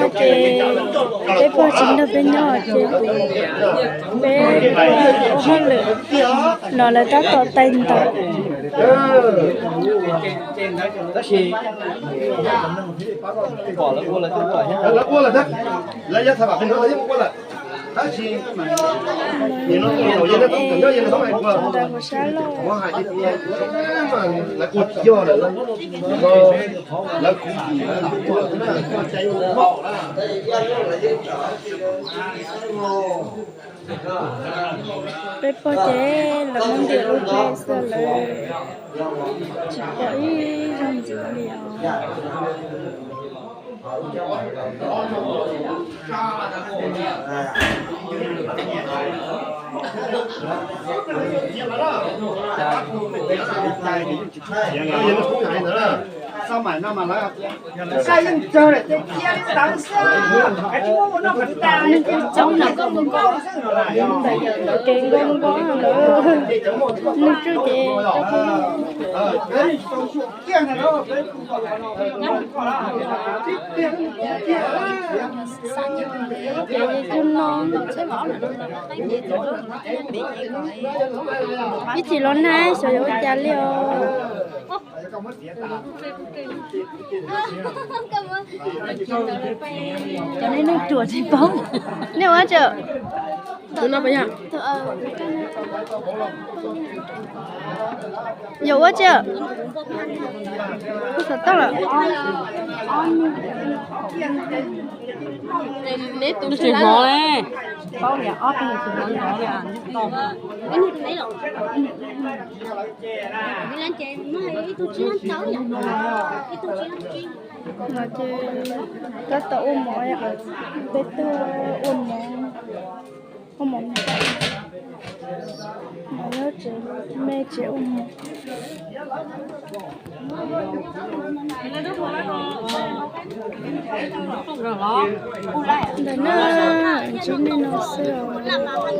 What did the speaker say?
Ces peb pog tsis nrog peb nyob ces peb ua hauj lwm no lawv tab tom tais ntawv. Peb pog ces lawv muab ntiam ua ple xwb, lawv tsis pom ib zaug ntxiv li os. Neeg coob na, kev nkaus nkaus lawm, neeg tswj ces ces no ib chim los nag xyov yuav ua cas li os. Cov nej neeg ruam tsis paub. Nej ua tsi? Tus no puas yog? Yog ua tsi? Kuv xav tau lawm. Tsis hnov li. Paub tias ob tug tsis hnov li. No ces tab tom ua mov, peb twb ua mov, ua mov, mov nyob tsev, me tsev ua mov. Ntawm no ntsib nej no xwb os.